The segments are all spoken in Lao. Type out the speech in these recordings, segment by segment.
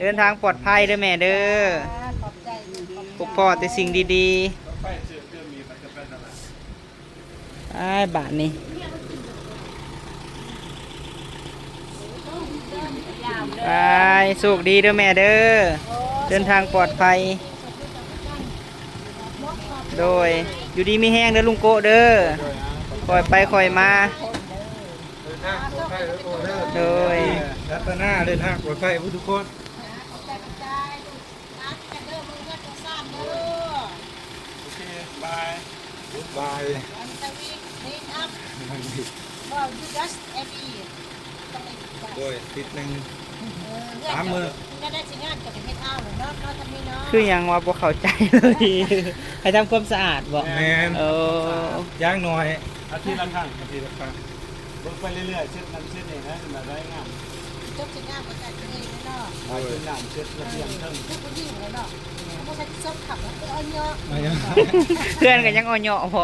ເດີນທາງປອດໄພເດີແມ່ເດີ. ຂອບໃຈ ພົບພໍ້ແຕ່ສິ່ງດີໆ. ໄປບາດນີ້ ໄປ ໂຊກດີເດີແມ່ເດີ. ເດີນທາງປອດໄພ. ໂດຍ ຢູ່ດີມີແຮງເດີລຸງໂກະເດີ. ຄ່ອຍໄປຄ່ອຍມາ. ໂດຍ ລັດຕະນາ ເດີນທາງປອດໄພທຸກຄົນ. ໂອເຄ ບາຍ ບາຍ. Well, you just every ໂດຍ ທິດໜຶ່ງ ເອີ ເຮືອນ ສາມມື້ ເຈົ້າ ເຈົ້າໄດ້ຊິງານ ເຈົ້າກໍເຮັດເອົາເນາະ ເນາະ ທາງນີ້ເນາະ. ຄືຫຍັງວະ ບໍ່ເຂົ້າໃຈເລີຍ. ໃຫ້ທຳຄວາມສະອາດບໍ? ແມ່ນ ເອີ ຢ່າງໜ້ອຍອາທິດລະຄັ້ງ ອາທິດລະຄັ້ງ. ເບິ່ງໄປເລື້ອຍໆ ເຊັດນັ້ນເຊັດນີ້ນະ ມັນໄດ້ງາມ. ຈົບຊິງາມກວ່າກັນເອງເນາະ. ໂດຍ ອາບນ້ຳເຊັດລະບຽງເທິງ ຄືຜູ້ຍິງເນາະ. ເຮົາບໍ່ໃສ່ສົກຂັບແລ້ວກໍເອົາເຍາະ ເພື່ອນກໍຍັງເອົາເຍາະພໍ.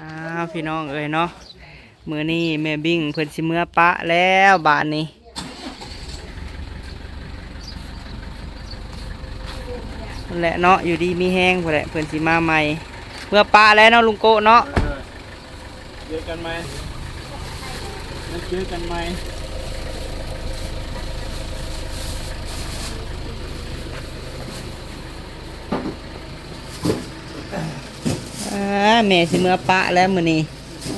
ອ້າວ ພີ່ນ້ອງເອີຍເນາະ ມື້ນີ້ແມ່ບິ້ງເພິ່ນຊິເມືອປະແລ້ວບາດນີ້. ພຸ້ນແຫຼະເນາະ ຢູ່ດີມີແຮງພຸ້ນແຫຼະ ເພິ່ນຊິມາໃໝ່. ເມືອປະແລ້ວເນາະລຸງໂກະເນາະ. ເຈີກັນໃໝ່ ເຈີກັນໃໝ່. ອ່າ ແມ່ຊິເມືອປະແລ້ວມື້ນີ້.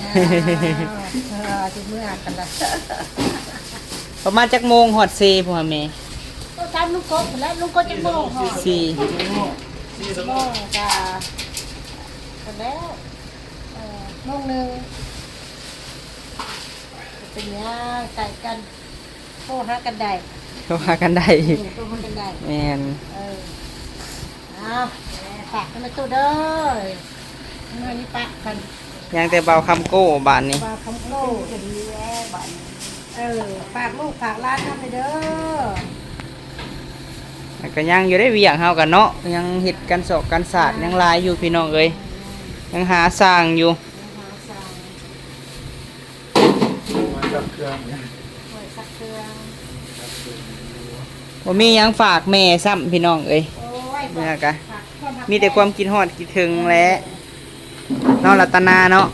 ອ່າ ເອີ ຊິເມືອກັນລະ. ປະມານຈັກໂມງຮອດເຊພຸ້ນແມ່? ໂອ້ ຕາມລຸງກົບພຸ້ນແຫຼະ ລຸງກົບຈັກໂມງຮອດ? ສີ່ ສີ່ໂມງກະ ພຸ້ນແຫຼະ ເອີ ໂມງໜຶ່ງ. ເປັນຫຍັງ ໃກ້ກັນ ໂທຫາກັນໄດ້ ໂທຫາກັນໄດ້. ອືມ ໂທຫາກັນໄດ້ ແມ່ນ. ເອີ ອ້າວ ຝາກນຳແມ່ຕູ້ເດີ ເມືອນີ້ປະກັນ. ຍັງແຕ່ບ່າວຄຳໂກ້ບາດນີ້ ບ່າວຄຳໂກ້ ເອີ ຝາກລູກຝາກຫຼານນຳເດີ. ແລ້ວກໍຍັງຢູ່ໄດ໋ ວຽກເຮົາກັນເນາະ ຍັງເຮັດກັນສອກກັນສາດ ຍັງຫຼາຍຢູ່ພີ່ນ້ອງເອີຍ ຍັງຫາຊ່າງຢູ່. ຫາຊ່າງ ໄວ້ຊັກເຄື່ອງ ໄວ້ຊັກເຄື່ອງ. ບໍ່ມີຫຍັງຝາກແມ່ຊ້ຳພີ່ນ້ອງເອີຍ. ໂອ້ຍ ເມືອກະ ມີແຕ່ຄວາມຄິດຮອດຄິດເຖິງແຫຼະເນາະ ລັດຕະນາເນາະ. ໂ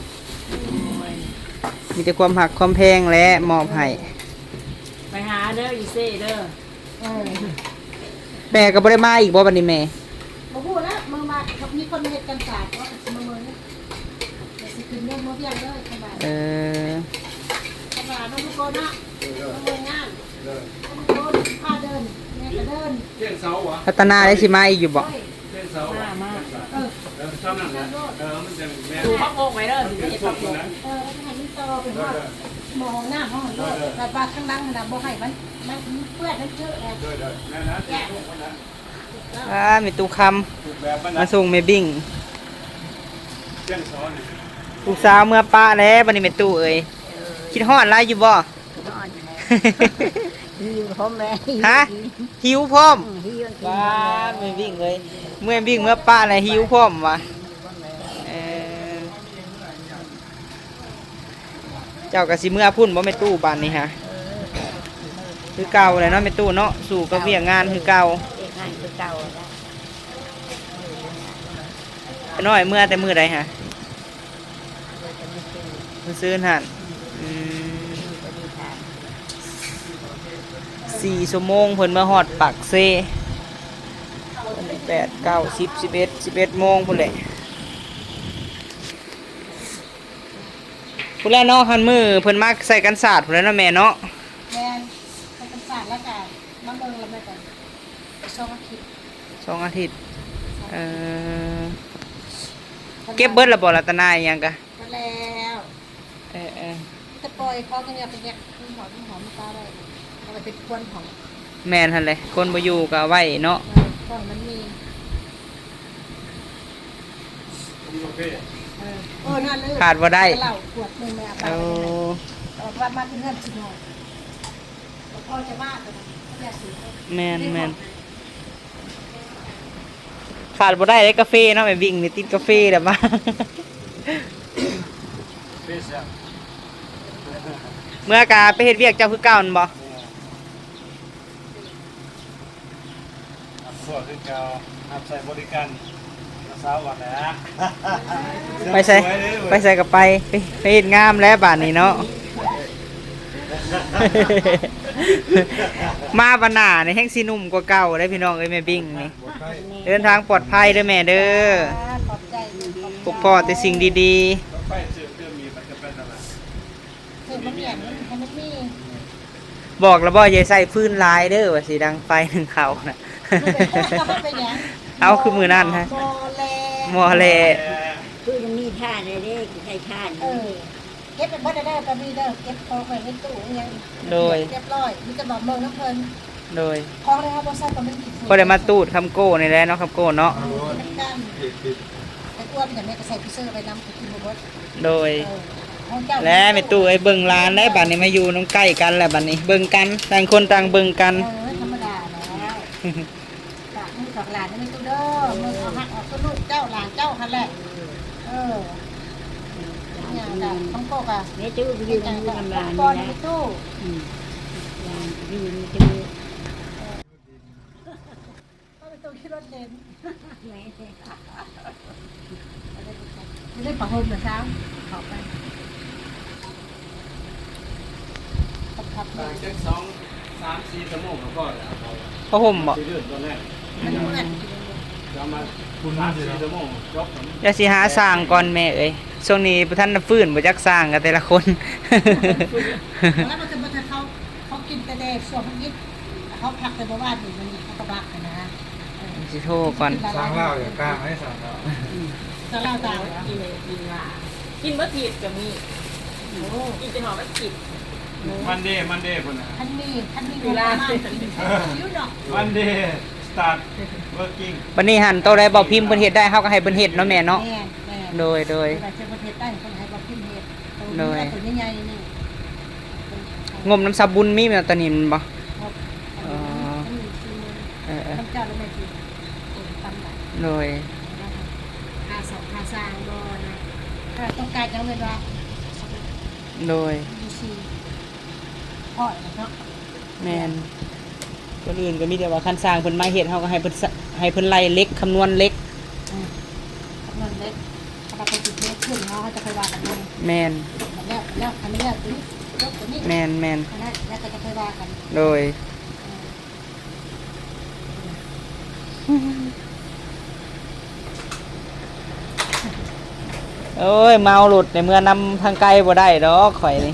ອ້ຍ ມີແຕ່ຄວາມຮັກຄວາມແພງແຫຼະມອບໃຫ້. ໄປຫາເດີ ອີເຊເດີ. ເອີ ແມ່ກໍບໍ່ໄດ້ມາອີກບໍ່ບັດນີ້ແມ່? ບໍ່ຮູ້ແລ້ວ ເມືອມາ ມີຄົນມາເຮັດກັນສາດ ວ່າຊິມາເມືອນີ້ ຊິຂຶ້ນເມືອ ເມືອວຽງເລີຍຄັນວ່າ. ເອີ ຄັນວ່ານ້ອງລູກໂກນເນາະ ມາເມືອງານ ນ້ອງລູກໂກນພາເດີນ ແມ່ກໍເດີນ. ລັດຕະນາໄດ້ຊິມາອີກຢູ່ບໍ່? ມາ ມາ ເອີ ເອີ ຊ່ຳນັ້ນແຫຼະ ເອີ ມັນຈະແມ່ນ ປູຜັກບົ້ງໄວ້ເດີ ຊິເຮັດຜັກບົ້ງ. ເອີ ໃຫ້ມັນຕໍ່ໄປຮອດ ເອີ ໝໍ້ນ້ຳຫ້ອງໂລດ ແບບວ່າທາງຫຼັງຫັ້ນນະ ບໍ່ໃຫ້ມັນ ມັນເປື້ອນ ມັນເຈີະແຫຼະ. ອ່າ ແມ່ຕູ້ຄຳ ມາສົ່ງແມ່ບິ້ງ. ລູກສາວເມືອປະແລ້ວບັດນີ້ແມ່ຕູ້ເອີຍ. ເອີ ຄິດຮອດລາວຢູ່ບໍ່? ຫິວພ້ອມແມ່. ຮະ? ຫິວພ້ອມ. ອືມ ຫິວກິນ. ວ້າ ແມ່ບິ້ງເອີຍ ເມື່ອບິ້ງເມືອປະແລ້ວຫິວພ້ອມວ່າ. ເອີ ເຈົ້າກໍຊິເມືອພຸ້ນບໍ່ແມ່ຕູ້ບາດນີ້ຫະ? ເອີ ຄືເກົ່າແຫຼະເນາະແມ່ຕູ້ເນາະ ສູ້ກັບວຽກງານຄືເກົ່າ. ວຽກງານຄືເກົ່າແລ້ວ. ນ້ອຍເມືອແຕ່ມື້ໃດຫະ? ມື້ຊືນຫັ້ນ. ອືມ ສີ່ຊົ່ວໂມງເພິ່ນມາຮອດປາກເຊ. ແປດ ເກົ້າ ສິບ ສິບເອັດ ສິບເອັດໂມງພຸ້ນແຫຼະ. ພຸ້ນແຫຼະເນາະ ຫັ້ນມື້ເພິ່ນມາໃສ່ກັນສາດພຸ້ນແຫຼະເນາະແມ່ເນາະ. ແມ່ນ ໃສ່ກັນສາດແລ້ວກະມາເບິ່ງ ແລ້ວແມ່ກໍສອງອາທິດ ສອງອາທິດ. ເອີ ເກັບເບິດແລ້ວບໍ່ ລັດຕະນາ ອີຫຍັງກະ? ເບິດແລ້ວ. ເອີໆ ມີແຕ່ປ່ອຍພໍກະແຍກກະແຍກ ຫອມຫອມປາໄວ້ ເອົາໄວ້ເປັນຄວນຫອມ. ແມ່ນຫັ້ນແຫຼະ ຄົນບໍ່ຢູ່ກໍເອົາໄວ້ເນາະ. ເອີ ຂອງມັນມີ ເອີ ຂາດບໍ່ໄດ້. ເຫຼົ້າຂວດໜຶ່ງແມ່ເອົາໄປ. ໂອ້ ເອົາມາເຮືອນຊິໜ້ອຍ. ແມ່ນໆ. ຂາດບໍ່ໄດ້ເດ້ກາເຟເນາະ ແມ່ບິ້ງນີ້ຕິດກາເຟແລ້ວມາ. ເຟແຊບ. ເມື່ອກະໄປເຮັດວຽກເຈົ້າຄືເກົ່າແມ່ນບໍ່? ຮັບຊົ່ວຄືເກົ່າ ຮັບໃຊ້ບໍລິການສາວວ່າແຫຼະ. ໄປໃສ ໄປໃສກໍໄປ ໄປ ໄປເຮັດງາມແລ້ວບາດນີ້ເນາະ. ມາບັດໜ້ານີ້ແຮ່ງຊິໜຸ່ມກວ່າເກົ່າເດ້ພີ່ນ້ອງເອີຍ ແມ່ບິ້ງນີ້. ເດີນທາງປອດໄພເດີແມ່ເດີ. ຂອບໃຈ ພົບພໍ້ແຕ່ສິ່ງດີໆ. ເອີ ມັນແມ່ນ ມັນ ມັນມີ ບອກແລ້ວບໍ່ ຢ່າໃສ່ຟືນຫຼາຍເດີ ວ່າຊິດັງໄຟໜຶ້ງເຂົ້ານະ. ເປັນຫຍັງ? ເອົາ ຄືມື້ນັ້ນນະ ໝໍ້ແຫຼະ ໝໍ້ແຫຼະ. ຄືຍັງມີຖ່ານເດ້ ໃສ່ຖ່ານ. ເອີ ເກັບໄປເບິດແລ້ວເດີ ກໍມີເດີ ເກັບຂອງໄວ້ໃນຕູ້ອີ່ຫຍັງ. ໂດຍ ຮຽບຮ້ອຍ ມີແຕ່ວ່າເບິ່ງນຳເພິ່ນ. ໂດຍ ຂອງໃດເຮົາບໍ່ໃສ່ກໍມັນ ພໍໄດ້ມາຕູດຄຳໂກ້ນີ້ແຫຼະເນາະ ຄຳໂກ້ເນາະ. ເອີ ເກັບກັນ ໄປກວດຫຍັງແມ່ກໍໃສ່ຟຣີເຊີໄວ້ນຳ ກິນບໍ່ໝົດ. ໂດຍ ເອີ ຂອງເຈົ້າ ແລະແມ່ຕູ້ເອີຍ ເບິ່ງຫຼານແລ້ວ ບັດນີ້ມາຢູ່ນຳໃກ້ກັນແລ້ວ ບັດນີ້ເບິ່ງກັນ ຕ່າງຄົນຕ່າງເບິ່ງກັນ. ເອີ ທຳມະດາແລ້ວ ຝາກລູກຝາກຫຼານນຳແມ່ຕູ້ເດີ ເບິ່ງເອົາຮັກເອົາຊຸດລູກເຈົ້າຫຼານເຈົ້າຫັ້ນແຫຼະ. ເອີ ຫຍັງກະຕ້ອງໂກກະ ແມ່ຕູ້ຢູ່ນຳຫຼານນີ້ແຫຼະ ແມ່ຕູ້ ອືມ ຫຼານຢູ່ນຳແມ່ຕູ້. ເອີ ເອົາໄປຕົກຂີ່ລົດເຫຼັ້ນ ແມ່ນ ຢູ່ໃນຜ້າຫົ່ມນະຊາວ ເຂົ້າໄປ ຂັບ ຂັບ ຕາກຈັກສອງສາມສີ່ຊົ່ວໂມງກໍພໍແລ້ວ ຜ້າຫົ່ມບໍ? ຊິເດີນຕອນແລກ ມັນເມື່ອຍ ຈະມາສາມສີ່ຊົ່ວໂມງ ຈົບ. ຢ່າຊິຫາສ້າງກ່ອນແມ່ເອີຍ ຊ່ວງນີ້ບໍ່ທັນໄດ້ຟື້ນ ບໍ່ຈັກສ້າງກັນແຕ່ລະຄົນ. ແລ້ວມັນຈະບໍ່ທັນເຂົ້າ ເຂົາກິນແຕ່ແດດຊ່ວງເຮົາກິນ ເຮົາພັກແຕ່ມື້ວານນີ້ ມື້ນີ້ເຮົາກໍພັກຫັ້ນນະ. ເອີ ຊິໂທກ່ອນ ສ້າງລາວຢ່າກ້າງໃຫ້ສ້າງລາວ ອືມ ສ້າງລາວຕາຍ ກິນເລີຍ ກິນວ່າ ກິນເບິດທິດກໍມີ. ໂອ້ ກິນຈົນຮອດວັນທິດ ມັນເດ ມັນເດພຸ້ນນະ. ຄັນມີ ຄັນມີງົບປະມານກິນ ເອີ ຢູ່ເນາະ ມັນເດ ສະຕາດເວີກກິ້ງ. ບັດນີ້ຫັ້ນ ໂຕໃດເບົາພິມເພິ່ນເຮັດໄດ້ ເຮົາກໍໃຫ້ເພິ່ນເຮັດເນາະແມ່ເນາະ. ແມ່ນ ແມ່ນ ໂດຍ ໂດຍ ເວລາທີ່ເພິ່ນເຮັດໄດ້ ເພິ່ນໃຫ້ເບົາພິມເຮັດ. ໂຕນີ້ ໂດຍ ໂຕໃຫຍ່ໆນີ້ ງົບນຳສາວບຸນມີແມ່ນຕອນນີ້ແມ່ນບໍ່? ງົບ ອໍ ອັນນີ້ສີ່ໝື່ນ ເອີໆ ນຳເຈົ້າແລ້ວແມ່ຊິໂອນຕາມຫຼັງ. ໂດຍ ຄ່າສອງຄ່າສ້າງບໍ່ນະ ຖ້າຕ້ອງການຫຍັງແມ່ນວ່າ ໂດຍ ຢູ່ສີ່ ພໍແລ້ວເນາະ. ແມ່ນ ຄົນອື່ນກໍມີແຕ່ວ່າຄັນຊ່າງເພິ່ນມາເຮັດ ເຮົາກໍໃຫ້ເພິ່ນ ໃຫ້ເພິ່ນໄລ່ເຫຼັກ ຄຳນວນເຫຼັກ ອືມ ຄຳນວນເຫຼັກ ຖ້າວ່າເພິ່ນຊິເທຂຶ້ນເຮົາ ເຮົາຈະຄ່ອຍວ່າກັນໃໝ່. ແມ່ນ ແລ້ວ ແລ້ວ ຄັນແລ້ວຕົວນີ້ ຈົບຕົວນີ້ ແມ່ນໆ ອັນນັ້ນແລ້ວກໍຈະຄ່ອຍວ່າກັນ. ໂດຍ ເອີ ໂອ້ຍ ເມົາລົດໃນເມືອນຳທາງໄກບໍ່ໄດ້ດອກຂ້ອຍນີ້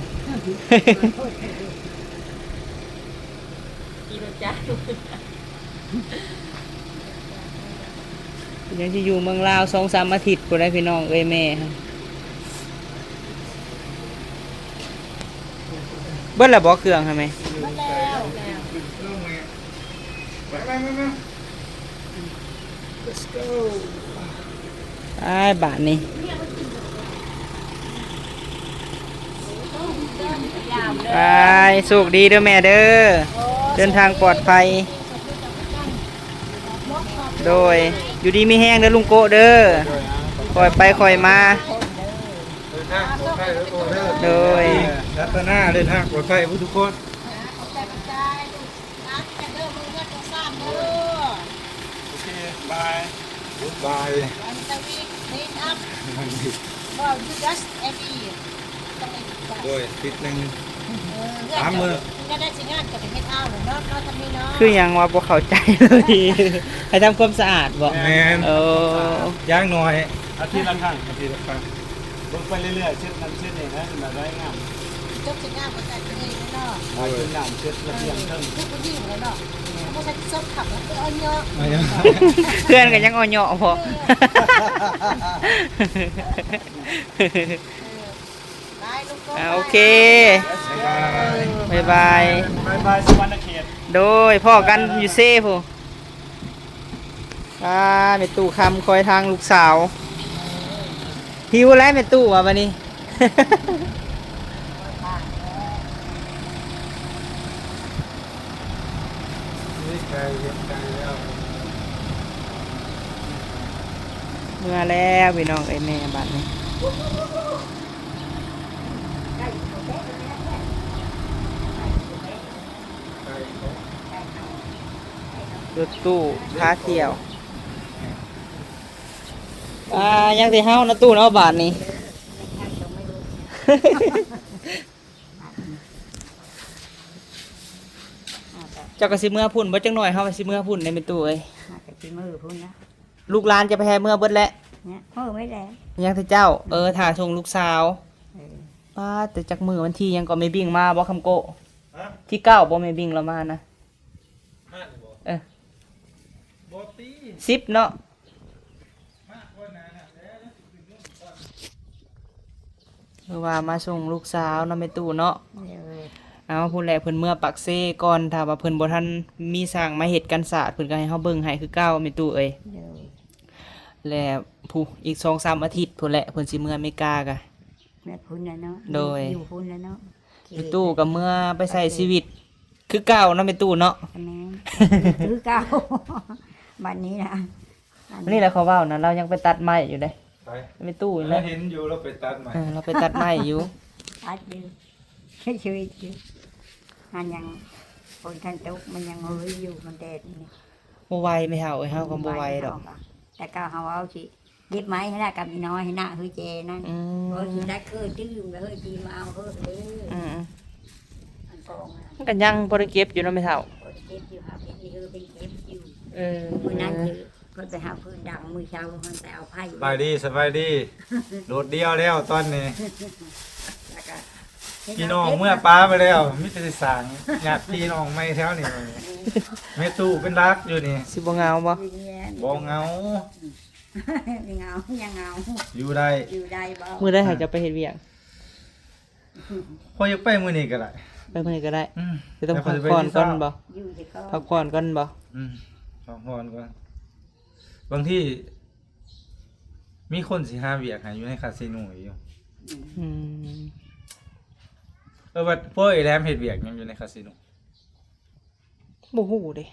ຂີ່ລົດຈັກ ຍັງຊິຢູ່ເມືອງລາວສອງສາມອາທິດພຸ້ນໃດ໋ພີ່ນ້ອງເອີຍແມ່. ເບິດແລ້ວບໍ່ເຄື່ອງຫັ້ນແມ່? ເບິດແລ້ວ Let's go ໄປບາດນີ້ ໄປ ໂຊກດີເດີແມ່ເດີ ເດີນທາງປອດໄພ ໂດຍ ຢູ່ດີມີແຮງເດີລຸງໂກະເດີ ຄ່ອຍໄປຄ່ອຍມາ ເດີນທາງປອດໄພເດີໂກະເດີ ໂດຍ ລັດຕະນາ ເດີນທາງປອດໄພເບິດທຸກຄົນ. ຂອບໃຈ ຂອບໃຈ ລົາກັນເດີ ມື້ເຮືອນໂຕຊ້ຳເດີ ໂອເຄ ບາຍ Goodbye. One week clean up. One week. Well, you just every year. ຕ້ອງເຮັດ ໂດຍ ທິດໜຶ່ງ ເອີ ສາມມື້ ເຮືອນໄດ້ຊິງານກໍໄປເຮັດເອົາແລ້ວເນາະ ເນາະ ທາງນີ້ເນາະ. ຄືຫຍັງວະ ບໍ່ເຂົ້າໃຈເລີຍ ໃຫ້ທຳຄວາມສະອາດບໍ? ແມ່ນ ໂອ້ ຢ່າງໜ້ອຍອາທິດລະຄັ້ງ ອາທິດລະຄັ້ງ. ເບິ່ງໄປເລື້ອຍໆ ເຊັດນັ້ນເຊັດນີ້ນະ ເປັນລາຍງານ ຈົບເຊັດງານກໍຈັດເອງເນາະ ລາຍງານເຊັດລະບຽບເທິງ ຄືຜູ້ຍິງແຫຼະເນາະ ບໍ່ໃສ່ສົບຂັບແລ້ວເອົາເຍາະ ເພື່ອນກໍຍັງເອົາເຍາະພໍ້ ເອີ ບາຍ ລູກໂກະ ອ່າ ໂອເຄ ບາຍບາຍ ບາຍບາຍ ສະຫວັນນະເຂດ ໂດຍ ພໍ້ກັນຢູ່ເຊພຸ້ນ. ອ່າ ແມ່ຕູ້ຄຳຄອຍທາງລູກສາວ ຫິວແລ້ວແມ່ຕູ້ວ່າບັດນີ້ ເຮີ້ຍ ໄກ ເຮັດໄກແລ້ວ. ເມືອແລ້ວພີ່ນ້ອງເອີຍ ແມ່ບາດນີ້ ລົດຕູ້ພາທ່ຽວ ອ່າ ຍັງແຕ່ເຮົາເນາະ ຕູ້ເນາະ ບາດນີ້ ເຈົ້າກໍຊິເມືອພຸ້ນບໍ່? ຈັກໜ້ອຍເຮົາກໍຊິເມືອພຸ້ນເດ້ແມ່ຕູ້ເອີຍ ຫາກໍຊິເມືອພຸ້ນນະ ລູກຫຼານຈະໄປໃສ ເມືອເບິດແລ້ວ? ເມືອເບິດແລ້ວ ຍັງແຕ່ເຈົ້າ ເອີ ຖ້າສົ່ງລູກສາວ ເອີ ປ້າ ແຕ່ຈັກມື້ ວັນທີຫຍັງກໍແມ່ບິງມາບໍ່ ຄຳໂກ້? ຮະ? ທີເກົ້າບໍ່ແມ່ບິງລາວມານະ? ຮະ ນີ້ບໍ່? ເອີ ບໍ່ຕິ ສິບເນາະ ມາກ່ອນໜ້ານັ້ນແຫຼະ ຫຼືວ່າມາສົ່ງລູກສາວເນາະແມ່ຕູ້ເນາະ ໂດຍ ເອົາ ພຸ້ນແຫຼະ ເພິ່ນເມືອປາກເຊກ່ອນ ຖ້າວ່າເພິ່ນບໍ່ທັນມີຊ່າງມາເຮັດກັນສາດ ເພິ່ນກໍໃຫ້ເຮົາເບິ່ງໃຫ້ຄືເກົ່າແມ່ຕູ້ເອີຍ ໂດຍ ແລະ ຜູ້ ອີກສອງສາມອາທິດພຸ້ນແຫຼະ ເພິ່ນຊິເມືອອາເມລິກາກະ ແມ່ນພຸ້ນແຫຼະເນາະ ໂດຍ ຢູ່ພຸ້ນແຫຼະເນາະ ແມ່ຕູ້ກໍເມືອໄປໃຊ້ຊີວິດຄືເກົ່າເນາະແມ່ຕູ້ເນາະ ແມ່ນ ຄືເກົ່າ ບັດນີ້ນະ ອັນນີ້ແຫຼະເຂົາເວົ້ານະ ລາວຍັງໄປຕັດໄມ້ຢູ່ເດ້ ໃຜ? ແມ່ຕູ້ນີ້ແຫຼະ ເອີ ເຫັນຢູ່ ລາວໄປຕັດໄມ້ ເອີ ລາວໄປຕັດໄມ້ຢູ່ ຕັດຢູ່ ໃຊ້ຊີວິດຢູ່ ມັນຍັງ ຝົນທັນຕົກ ມັນຍັງເຮີຍຢູ່ ມັນແດດນີ້ ບໍ່ໄຫວແມ່ເຖົ້າເອີຍ ເຮົາກໍບໍ່ໄຫວດອກ ແຕ່ເກົ່າເຮົາເອົາຊິ ເກັບໄມ້ໃຫ້ນະ ກັບອີນ້ອຍໃຫ້ນະ ເຮີຍເຈນັ້ນ ອືມ ເອີ ຊິໄດ້ຄືຕື່ມເຮີຍ ຈີມາເອົາເຮີຍເດີ ອືມ ອັນກອງນະ ມັນກໍຍັງພໍໄດ້ເກັບຢູ່ເນາະແມ່ເຖົ້າ ພໍໄດ້ເກັບຢູ່ ຫາເປັນເຮີຍເປັນເກັບຢູ່ ເອີ ມື້ນັ້ນຄືເພິ່ນໄປຫາຟືນດັງ ມື້ເຊົ້າເພິ່ນໄປເອົາໄຜ່ ສະບາຍດີ ສະບາຍດີ ໂດດດ່ຽວແລ້ວຕອນນີ້ ແລ້ວກະ ພີ່ນ້ອງເມືອປາໄປແລ້ວ ມີແຕ່ຊິສ້າງຍາດພີ່ນ້ອງໃໝ່ແຖວນີ້ ແມ່ຕູ້ເປັນຫຼັກຢູ່ນີ້ ຊິບໍ່ເຫງົາບໍ່? ບໍ່ເຫງົາ ເຫງົາ ຢ່າເຫງົາ ຢູ່ໄດ້ ຢູ່ໄດ້ບໍ່? ມື້ໃດຫາຈະໄປເຮັດວຽກ? ຂ້ອຍຢາກໄປມື້ນີ້ກໍໄດ້ ໄປມື້ນີ້ກໍໄດ້ ອືມ ແຕ່ຕ້ອງພັກຜ່ອນກ່ອນບໍ່? ຢູ່ແຕ່ກ່ອນ ພັກຜ່ອນກ່ອນບໍ່? ອືມ ພັກຜ່ອນກ່ອນ ບາງທີມີຄົນຊິຫາວຽກໃຫ້ຢູ່ໃນຄາສິໂນຢູ່ ອືມ ອືມ ເອີ ວ່າພວກໄອ້ແຫຼມເຮັດວຽກຫຍັງຢູ່ໃນຄາສິໂນ? ບໍ່ຮູ້ເດ້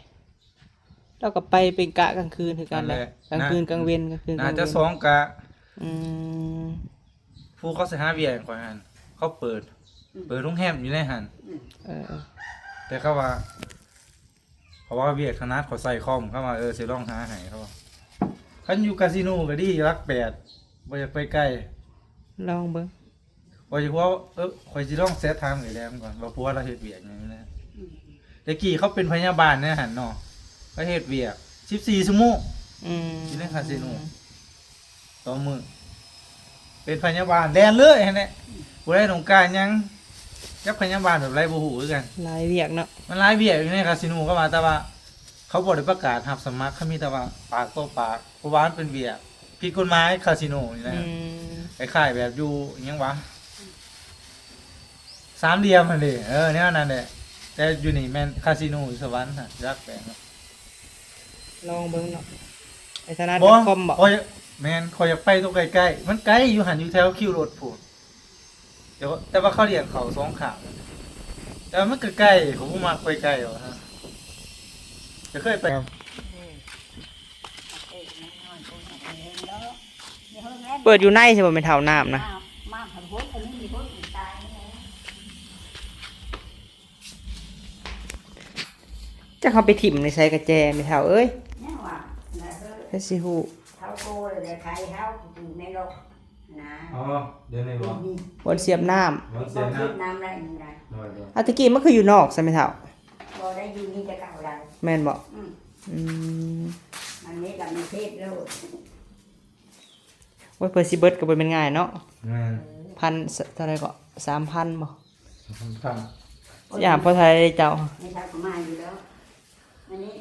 ລາວກໍໄປເປັນກະກາງຄືນຄືກັນແຫຼະ ກາງຄືນກາງເວັນ ກາງຄືນກາງເວັນ ໜ້າຈະສອງກະ ອືມ ຜູ້ເຂົາຊິຫາວຽກໃຫ້ຂ້ອຍຫັ້ນ ເຂົາເປີດ ອືມ ເປີດໂຮງແຮມຢູ່ໃນຫັ້ນ ເອີ ແຕ່ເຂົາວ່າ ເຂົາວ່າວຽກຖະໜັດ ເຂົາໃສ່ຄອມ ເຂົາວ່າ ເອີ ຊິລອງຫາໃຫ້ ເຂົາວ່າ ຄັນຢູ່ກາສິໂນກໍດີ ຫຼັກແປດ ບໍ່ຢາກໄປໄກ ລອງເບິ່ງ ຂ້ອຍຊິເວົ້າ ເອີ ຂ້ອຍຊິລອງແຊັດຖາມໄອ້ແຫຼມກ່ອນ ວ່າຜົວລາວເຮັດວຽກຫຍັງແດ່ ອືມ ແຕ່ກີ້ເຂົາເປັນພະຍາບານໃນຫັ້ນເນາະ ລາວເຮັດວຽກສິບສີ່ຊົ່ວໂມງ ອືມ ຢູ່ໃນຄາສິໂນ ຕໍ່ມື້ ເປັນພະຍາບານແລ່ນເລີຍຫັ້ນແຫຼະ ອືມ ຜູ້ໃດຕ້ອງການຫຍັງ ຈັກພະຍາບານແບບໃດບໍ່ຮູ້ຄືກັນ ຫຼາຍວຽກເນາະ ມັນຫຼາຍວຽກຢູ່ໃນຄາສິໂນ ກໍວ່າ ແຕ່ວ່າເຂົາບໍ່ໄດ້ປະກາດຮັບສະໝັກ ເຂົາມີແຕ່ວ່າປາກຕໍ່ປາກ ເພາະວ່າມັນເປັນວຽກຜິດກົດໝາຍຄາສິໂນນີ້ນະ ອືມ ຄ້າຍໆແບບຢູ່ຫຍັງຫວາ ສາມຫຼ່ຽມຫັ້ນເດ້ ເອີ ແນວນັ້ນແຫຼະ ແຕ່ຢູ່ນີ້ແມ່ນຄາສິໂນຢູ່ສະຫວັນຫັ້ນ ຈັກແປງ ລອງເບິ່ງເນາະ ໄປທະນາດ .com ບໍ່? ຂ້ອຍ ແມ່ນ ຂ້ອຍຢາກໄປຕົວໃກ້ໆ ມັນໄກຢູ່ຫັ້ນ ຢູ່ແຖວຄິວລົດພຸ້ນ ແຕ່ວ່າ ແຕ່ວ່າເຂົາລ້ຽງເຂົ້າສອງຂ້າງ ແຕ່ວ່າມັນກໍໄກ ຂ້ອຍບໍ່ມັກໄປໄກດອກ ຈະເຄີຍໄປ ເປີດຢູ່ໃນຊິບໍ່ແມ່ນເຖົ້າ ນ້ຳນະ? ຈັກເຮົາໄປຖິ້ມໃນໃສກະແຈແມ່ເຖົ້າເອີຍ ໃຜຊິຮູ້ ເຖົ້າໂກແລ້ວ ໄຂເຮົາ ແມ່ນບໍ່? ນະ ອໍ ດຽວນີ້ບໍ່? ບ່ອນສຽບນ້ຳ ບ່ອນສຽບນ້ຳ ນ້ຳໄດ້ນີ້ນະ ໂດຍໆ ອາ ຕະກີ້ມັນຄືຢູ່ນອກຊະແມ່ເຖົ້າ ບໍ່ໄດ້ຢູ່ນີ້ແຕ່ເກົ່າໃດ ແມ່ນບໍ່? ອືມ ອືມ ອັນນີ້ກໍມີເທດໂລດ ໂອ້ຍ ເພື່ອຊິເບິດກໍບໍ່ແມ່ນງ່າຍເນາະ ແມ່ນ ພັນ ເທົ່າໃດເກາະ ສາມພັນບໍ່? ສາມພັນ ຊິອາບພໍເທົ່າໃດເຈົ້າ? ແມ່ເຖົ້າກໍມາຢູ່ແລ້ວ ອັນນີ້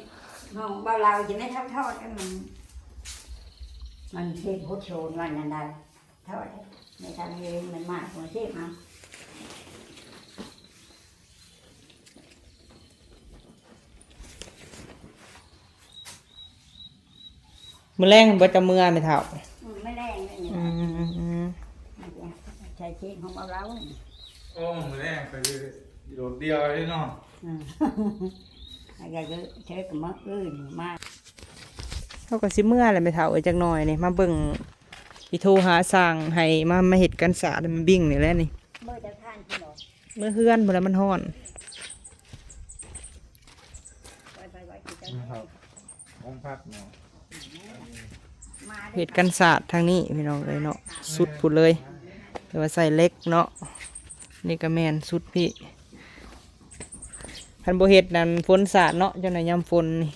ນ້ອງເວົ້າລາວຊິແມ່ເຖົ້າທອດ ມັນ ມັນເຮັດຫົດໂຊນວ່ານັ້ນໄດ໋ ທອດ ແມ່ເຖົ້າເຮັດມັນມາກ ບໍ່ເຊບເອົາ. ມື້ແລງບໍ່ຈະເມືອແມ່ເຖົ້າ? ອືມ ມື້ແລງນີ້ ອືມ ໃສ່ເຊກຂອງເຮົາ ໂອ້ ມື້ແລງໄປໂດດດ່ຽວເລີຍເນາະ ອືມ ແລ້ວກໍເຊີກມາອື່ນມາ ເຮົາກໍຊິເມືອແຫຼະແມ່ເຖົ້າເອີຍ ຈັກໜ່ອຍນີ້ ມາເບິ່ງ ຊິໂທຫາຊ່າງໃຫ້ມາ ມາເຮັດກັນສາດໃຫ້ແມ່ບິ້ງນີ້ແຫຼະນີ້. ເມືອແຕ່ທ່ານພຸ້ນເນາະ ເມືອເຮືອນພຸ້ນແຫຼະ ມັນຮ້ອນ. ໄປໆໆ ກິນກັນ ຫ້ອງພັກເນາະ ເຮັດກັນສາດທາງນີ້ພີ່ນ້ອງເອີຍເນາະ ສຸດພຸ້ນເລີຍ ແຕ່ວ່າໃສ່ເຫຼັກເນາະ. ນີ້ກໍແມ່ນສຸດພີ້ ຄັນບໍ່ເຮັດນັ້ນຝົນສາດເນາະ ຈັ່ງໃດຍາມຝົນນີ້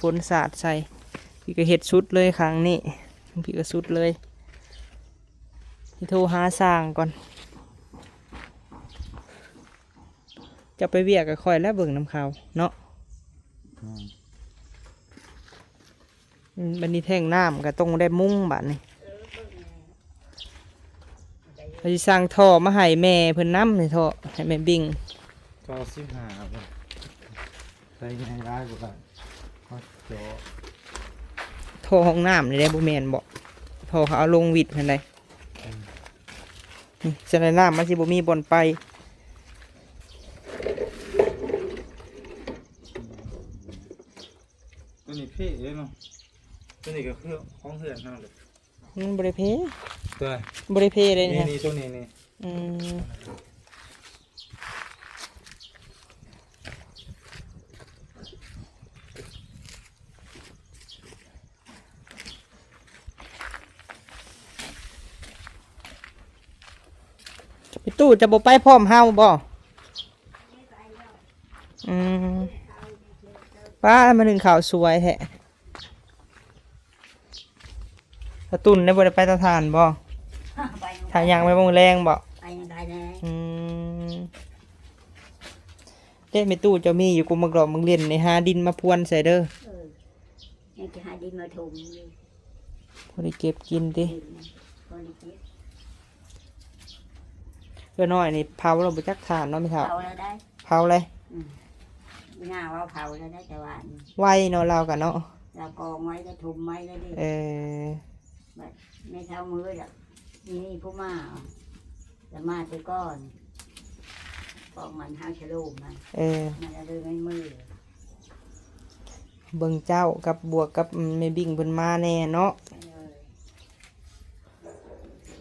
ຝົນສາດໃສ່. ພີ້ກໍເຮັດສຸດເລີຍຂ້າງນີ້ ພີ້ກໍສຸດເລີຍ. ຊິໂທຫາຊ່າງກ່ອນ ເຈົ້າໄປວຽກກັບຂ້ອຍແລ້ວ ເບິ່ງນຳເຂົາເນາະ. ອືມ ອືມ ບັດນີ້ແທງນ້ຳກໍຕ້ອງໄດ້ມຸງບາດນີ້. ເຮົາຊິສັ່ງທໍ່ມາໃຫ້ແມ່ເພິ່ນນຳນີ້ ທໍ່ໃຫ້ແມ່ບິ້ງ. ເກົ້າສິບຫ້າ ບໍ່ ໃສ່ໃຫຍ່ຫຼາຍບໍ່ໄດ້ ເຮົາເຈາະ ທໍ່ຫ້ອງນ້ຳນີ້ແຫຼະ ບໍ່ແມ່ນບໍ? ທໍ່ເຂົາເອົາລົງວິດຫັ້ນໃດ. ອືມ ນີ້ ຊັ້ນແລ້ວນ້ຳມັນຊິບໍ່ມີບ່ອນໄປ. ຕົວນີ້ເພເດ້ເນາະ ຕົວນີ້ກໍຄືຂອງເຮືອນເຮົາເດ້. ມັນບໍ່ໄດ້ເພ ຕົວ ບໍ່ໄດ້ເພເດ້ນີ້ ນີ້ ຕົວນີ້ນີ້. ອືມ ໄປຕູ້ ຈະບໍ່ໄປພ້ອມເຮົາບໍ? ອືມ ປ້າ ມາໜຶ້ງເຂົ້າສວຍແທ້. ຕາຕຸ່ນໄດ້ບໍ່ ໄດ້ໄປເຕົາຖ່ານບໍ່? ໄປ ຖ້າຍ່າງໄປມື້ແລງບໍ່? ໄປນຳໄດ້ແດ່. ອືມ ເດ້ ແມ່ຕູ້ເຈົ້າມີຢູ່ ກຸມໝາກດອກໝາກເລັ່ນນີ້ ຫາດິນມາພວນໃສ່ເດີ. ເອີ ຍັງຊິຫາດິນມາຖົມຢູ່ ພໍໄດ້ເກັບກິນຕິ. ອືມ ພໍໄດ້ເກັບ. ເອື້ອນ້ອຍນີ້ເຜົາແລ້ວບໍ່ຈັກຖ່ານເນາະແມ່ເຖົ້າ? ເຜົາແລ້ວໄດ໋ ເຜົາເລີຍ. ອືມ ອີ່ໜ້າວ່າເຜົາແລ້ວໄດ໋ ແຕ່ວ່າໄວເນາະ ລາວກະເນາະ ລາວກອງໄວ້ ລາວຖົມໄວ້ແລ້ວເດ້. ເອີ ບັດແມ່ເຖົ້າມື້ລະ ມີຜູ້ມາ ລະມາແຕ່ກ່ອນ ຂອງມັນຫາສະໂລມມັນ. ເອີ ມັນລະເລີຍໄມ່ມື້ ເບິ່ງເຈົ້າກັບບວກກັບແມ່ບິ້ງເພິ່ນມາແດ່ເນາະ. ເອີ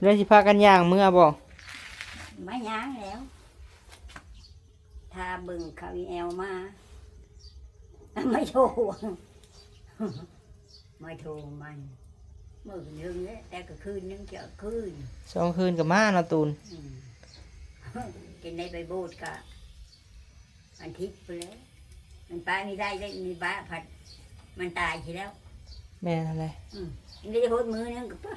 ແລ້ວຊິພາກັນຍ່າງເມືອບໍ່? ມາຍ່າງແລ້ວ ຖ້າເບິ່ງເຂົາອີແອວມາ ມາໂທ ມາໂທມັນ ມື້ໜຶ່ງແຫຼະ ແຕ່ກໍຄືນໜຶ່ງ ເຈົ້າຄືນ ສອງຄືນກໍມາເນາະຕູນ. ອືມ ກິນໄດ້ໄປໂບດກະ ອັນທິດພຸ້ນແຫຼະ ມັນໄປບໍ່ໄດ້ເດ້ ມີບ້າພັດ ມັນຕາຍຊິແລ້ວ. ແມ່ນຫັ້ນແຫຼະ. ອືມ ໄດ້ຫົດມື້ໜຶ່ງກໍປະ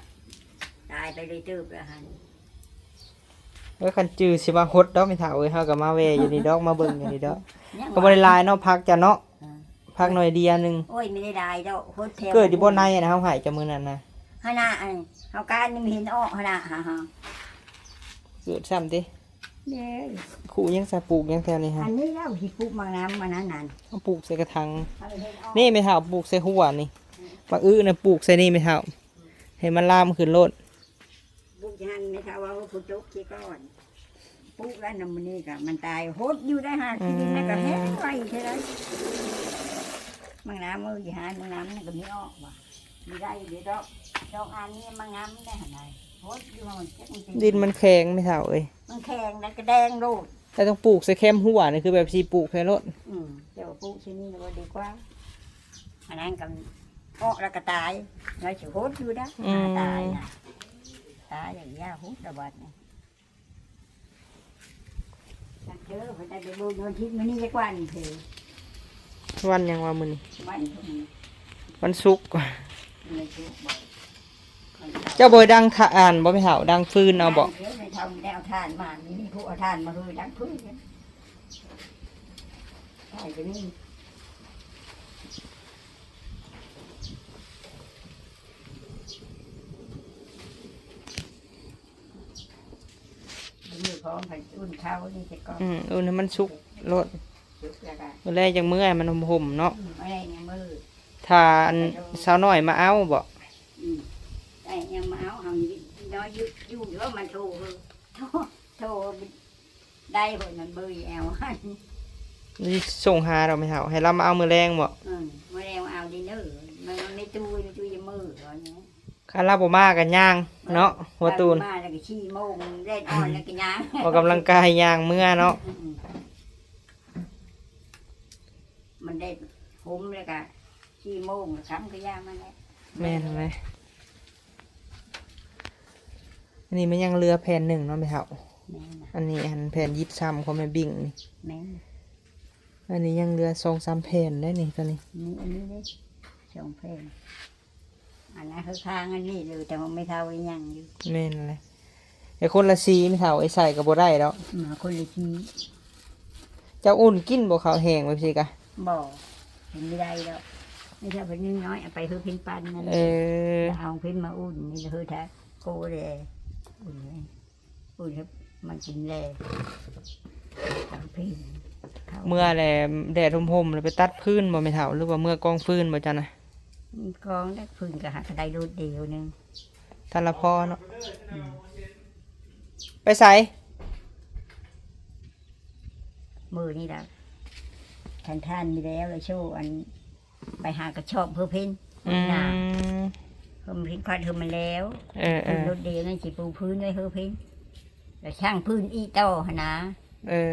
ຕາຍໄປເລີຍ ເຕີບແລ້ວຫັ້ນ. ເອີ ຄັນຈື່ຊິມາຫົດດອກແມ່ເຖົ້າເອີຍ ເຮົາກໍມາແວ່ຢູ່ນີ້ດອກ ມາເບິ່ງຢູ່ນີ້ດອກ. ຍັງ ກໍບໍ່ໄດ້ຫຼາຍເນາະ ຜັກເຈົ້າເນາະ. ເອີ ຜັກໜ່ອຍດຽວໜຶ່ງ. ໂອ້ຍ ບໍ່ໄດ້ຫຼາຍດອກ ຫົດແຖວ ເກີດຢູ່ບ່ອນໃນຫັ້ນນະ ເຮົາໃຫ້ເຈົ້າມື້ນັ້ນນະ. ຫັ້ນນະ ອັນເຮົາການຍັງເຫັນອອກຫັ້ນນະ ຫາ ຫາ ເກີດຊ້ຳຕິ. ເດ້ ຄູຫຍັງຊະ ປູກຫຍັງແຖວນີ້ຮະ? ອັນນີ້ລາວຊິປູກໝາກນ້ຳ ອັນນັ້ນນັ້ນ ເອົາປູກໃສ່ກະຖາງ. ເຮົາເຫັນອອກ ນີ້ແມ່ເຖົ້າ ປູກໃສ່ຮົ້ວນີ້. ອືມ ໝາກອຶນະ ປູກໃສ່ນີ້ແມ່ເຖົ້າ ໃຫ້ມັນລາມຂຶ້ນໂລດ. ປູກຢູ່ຫັ້ນ ແມ່ເຖົ້າວ່າ ໂອ້ ຝົນຕົກຊິກ່ອນ ປູກແລ້ວນຳມື້ນີ້ກະມັນຕາຍ ຫົດຢູ່ໄດ້ຫາ. ອືມ ຂີ້ດິນມັນກະແຫ້ງໄວແທ້ໃດ. ໝາກນ້ຳ ເອີ ຢູ່ຫັ້ນ ໝາກນ້ຳມັນກະມີອອກວ່າ ມີໄດ້ເດ້ດອກ ດອກອັນນີ້ໝາກນ້ຳໄດ້ຫັ້ນໃດ. ດິນມັນແຂງແມ່ເຖົ້າເອີຍ ມັນແຂງແລ້ວກະແດງໂລດ. ແຕ່ຕ້ອງປູກໃສ່ແຄມຮົ້ວນີ້ ຄືແບບຊິປູກໃສ່ໂລດ. ອືມ ແຕ່ວ່າປູກໃສ່ນີ້ລະດີກວ່າ ອັນນັ້ນກະເອາະແລ້ວກະຕາຍ ແລ້ວຊິຫົດຢູ່ໄດ໋. ອືມ ຕາຍນະ ຕາຍຢ່າງຢ່າຫົດລະບັດນີ້. ເດີ ເພິ່ນໄດ້ໄປບຸນວັນທິດ ມື້ນີ້ຈັກວັນເທີ? ວັນຫຍັງວະມື້ນີ້? ວັນ ວັນສຸກ. ວັນສຸກບໍ່? ເຈົ້າບໍ່ໄດ້ດັງຖ່ານບໍ່ແມ່ເຖົ້າ? ດັງຟືນເອົາບໍ່? ດັງເດີ ແມ່ເຖົ້າໄດ້ເອົາຖ່ານມາ ມີຜູ້ເອົາຖ່ານມາເຮີ ດັງຟືນ ຖ່ານກໍມີ. ມື້ພ້ອມໃຫ້ອຸ່ນເຂົ້ານີ້ຊະກ່ອນ. ອືມ ອຸ່ນໃຫ້ມັນສຸກໂລດ ສຸກແລ້ວກະ ມື້ແລກຈັ່ງເມືອໃຫ້ມັນຫົ່ມໆເນາະ. ອືມ ມື້ແລກຍັງມື້ ຖ້າອັນສາວນ້ອຍມາເອົາບໍ? ອືມ ໄດ້ຍັງມາເອົາ ເຮົານີ້ນ້ອຍຢູ່ ຢູ່ ເອີ ມັນໂທ ໂທ ໂທ ໄດ້ພຸ້ນ ມັນເບີແອວຫັ້ນ. ນີ້ສົ່ງຫາດອກແມ່ເຖົ້າ ໃຫ້ລາວມາເອົາມື້ແລງບໍ? ເອີ ມື້ແລງມາເອົາດີເດີ. ມັນມີຕູ້ ມີຕູ້ຢາມືວ່າຫຍັງ ຄັນລາວບໍ່ມາກໍຍ່າງເນາະ ຫົວຕູນ ມາແລ້ວກໍສີ່ໂມງ ແດດອ່ອນແລ້ວກໍຍ່າງ ອອກກຳລັງກາຍຍ່າງເມືອເນາະ. ອືມ ມັນແດດຫົມແລ້ວກໍສີ່ໂມງ ຄ່ຳກໍຢ່າມາແລ້ວ. ແມ່ນແຫຼະ. ອັນນີ້ມັນຍັງເຫຼືອແຜ່ນໜຶ່ງເນາະແມ່ເຖົ້າ. ແມ່ນລະ. ອັນນີ້ອັນແຜ່ນຢິບຊຳຂອງແມ່ບິ້ງນີ້. ແມ່ນ. ອັນນີ້ຍັງເຫຼືອສອງສາມແຜ່ນເດ້ນີ້ ຕອນນີ້. ນີ້ ອັນນີ້ເດ້ ສອງແຜ່ນ. ອັນນັ້ນຄືຄ້າງອັນນີ້ເລີຍ ແຕ່ວ່າແມ່ເຖົ້າຍັງຢູ່. ແມ່ນແຫຼະ. ແຕ່ຄົນລະສີແມ່ເຖົ້າ ໄອ້ໃສ່ກໍບໍ່ໄດ້ດອກ. ອືມ ຄົນລະສີ. ເຈົ້າອຸ່ນກິນບໍ່ ເຂົ້າແຫ້ງແບບຊີ້ກະ? ບໍ່ ກິນບໍ່ໄດ້ດອກ. ແມ່ເຖົ້າເພິ່ນຍັງນ້ອຍ ເອົາໄປເຮີເພັນປັນນັ້ນ. ເອີ ເອົາເພັນມາອຸ່ນນີ້ ເຮີແທ້ ໂກແລ ອຸ່ນ ໂອ້ຍ ມັນກິນແລ ເອົາເພັນ ເມື່ອແຫຼະ ແດດຮົ່ມໆ ແລ້ວໄປຕັດຟືນບໍ່ແມ່ເຖົ້າ ຫຼືວ່າເມືອກອງຟືນບໍ່ເຈົ້ານະ? ກອງແລ້ວ ຟືນກໍຫາກະໄດ້ໂລດດຽວໜຶ່ງ ທັນລະພໍເນາະ. ອືມ ໄປໃສ? ມື້ນີ້ລະ ທ່ານໆ ມີແລ້ວລະໂຊ ອັນ ໄປຫາກະຊອບເຮີເພັນ. ອືມ ນາ ເຮີເພັນຄວັດເຮີມັນແລ້ວ. ເອີໆ ໂລດດຽວນັ້ນຊິປູພື້ນໄວ້ເຮີເພັນ ແລ້ວສ້າງພື້ນອີກຕໍ່ຫັ້ນນາ. ເອີ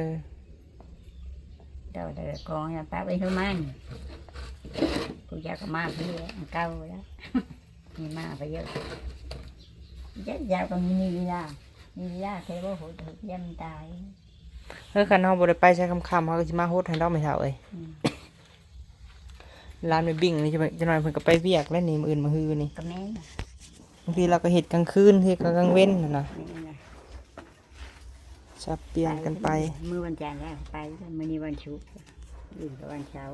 ຕໍ່ແລ້ວກອງນັ້ນປະໄວ້ເຮີມັນ. ຜູ້ເຈົ້າກໍມາເພື່ອອັນເກົ່າແລ້ວ ມີມາໄປເຢີະ. ເຈົ້າ ເຈົ້າກໍມີນີ້ລະ ມີລະ ແຕ່ວ່າໂຫດ ເຮັດຢ້ານຕາຍ. ເອີ ຄັນເຮົາບໍ່ໄດ້ໄປໃສ່ຄ່ຳໆ ເຮົາກໍຊິມາຫົດໃຫ້ດອກແມ່ເຖົ້າເອີຍ. ອືມ ຫຼານແມ່ບິ້ງນີ້ ຈັກໜ່ອຍເພິ່ນກໍໄປວຽກແລ້ວນີ້ ມື້ອື່ນມື້ຮືນີ້. ກໍແມ່ນ ບາງທີລາວກໍເຮັດກາງຄືນ ເຮັດກາງເວັນຫັ້ນນະ. ແມ່ນລະ. ສັບປ່ຽນກັນໄປ ມື້ວັນຈັນລະໄປ ມື້ນີ້ວັນສຸກ ອື່ນກໍວັນເສົາ.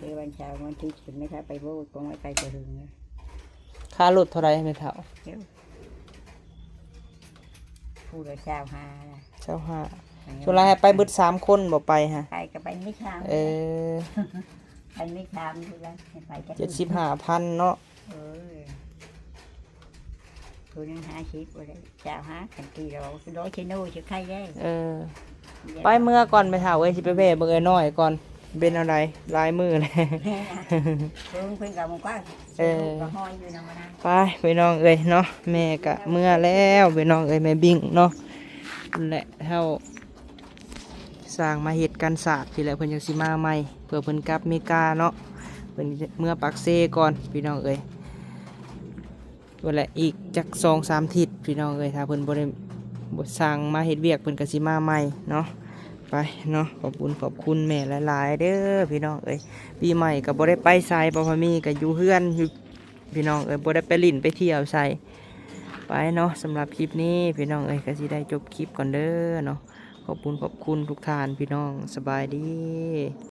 ມື້ວັນເສົາ ວັນທິດເພິ່ນໄມ່ເຖົ້າໄປໂວດ ກໍໄປແຕ່ຫຶງ. ຄ່າລົດເທົ່າໃດແມ່ເຖົ້າ? ຜູ້ລະຊາວຫ້າ ຊາວຫ້າ. ສ່ວນຫຼາຍໃຫ້ໄປເບິດສາມຄົນບໍ່ ໄປຫະ? ໄປກໍໄປມີສາມ. ເອີ ໄປມີສາມຢູ່ລະ ໃຫ້ໄປຈັກ ເຈັດສິບຫ້າພັນເນາະ. ເອີ ຜູ້ໜຶ່ງຫ້າສິບ ບໍ່ໄດ້ ຊາວຫ້າ ຄັນຕີລາວ ລາວຊິໂນຊິໄຄແດ່. ເອີ ໄປເມືອກ່ອນແມ່ເຖົ້າເອີຍ ຊິໄປແວ່ເບິ່ງເອື້ອຍນ້ອຍກ່ອນ ເປັນແນວໃດ ຫຼາຍມື້ແລ້ວ. ເພິ່ນກໍບໍ່ກ້າ ເອີ ກໍຮ້ອນຢູ່ນຳມັນນະ. ໄປພີ່ນ້ອງເອີຍເນາະ ແມ່ກະເມືອແລ້ວພີ່ນ້ອງເອີຍ ແມ່ບິ້ງເນາະ. ແລະ ເຮົາສ້າງມາເຮັດກັນສາດພີ້ແຫຼະ ເພິ່ນຈັ່ງຊິມາໃໝ່ ເພື່ອເພິ່ນກັບເມກາເນາະ. ເພິ່ນເມືອປາກເຊກ່ອນພີ່ນ້ອງເອີຍ. ພຸ້ນແຫຼະ ອີກຈັກສອງສາມທິດພີ່ນ້ອງເອີຍ ຖ້າເພິ່ນບໍ່ໄດ້ ບໍ່ສັ່ງມາເຮັດວຽກ ເພິ່ນກໍຊິມາໃໝ່ເນາະ. ໄປເນາະ ຂອບບຸນຂອບຄຸນແມ່ຫຼາຍໆເດີພີ່ນ້ອງເອີຍ. ປີໃໝ່ກໍບໍ່ໄດ້ໄປໃສ ປະພະມີກໍຢູ່ເຮືອນຢູ່ພີ່ນ້ອງເອີຍ ບໍ່ໄດ້ໄປຫຼິ້ນໄປທ່ຽວໃສ. ໄປເນາະ ສຳລັບຄລິບນີ້ພີ່ນ້ອງເອີຍ ກໍຊິໄດ້ຈົບຄລິບກ່ອນເດີເນາະ. ຂອບບຸນຂອບຄຸນທຸກທ່ານພີ່ນ້ອງ ສະບາຍດີ.